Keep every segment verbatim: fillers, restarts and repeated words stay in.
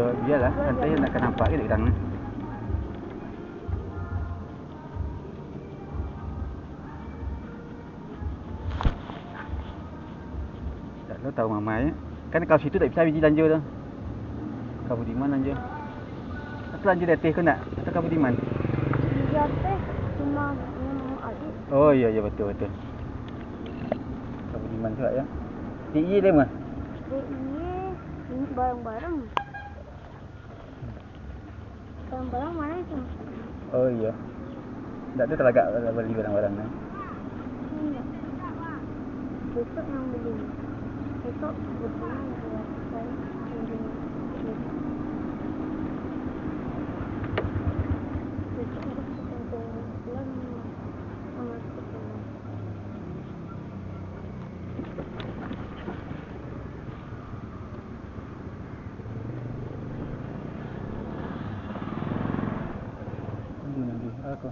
Bialah, santai, nak ka nampak ke di dalam ni. Tak tahu, tahu mamai. Kan kalau situ tak bisa biji lanjo tu. Ka Budiman lanjo. Atau lanjo di ateh ko nak? Atau ka Budiman? Di ateh cuma yang adik. Oh iya, iya, betul, betul. Ka Budiman juga ya. Di iya deh mah. Di iya, ini barang-barang. Barang-barang mana itu? Oh iya. Ndak tu talagak bali barang-barang tu. Iya. Besok yang beli. Besok kebetulan gratis hari. Besok aku pulang sama aku pulang. Nanti, nanti. Apa?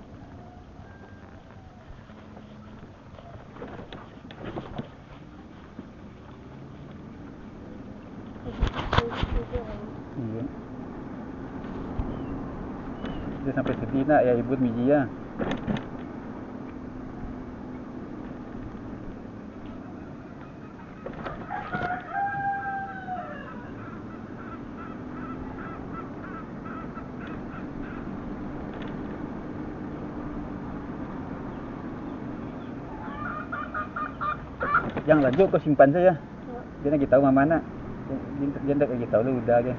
Iya. Dia sampai sedih nak, ya, ibu miji ya. Yang lanjut kau simpan saja. Dia nak tahu mama nak. Dia, dia nak tahu lu udah ke.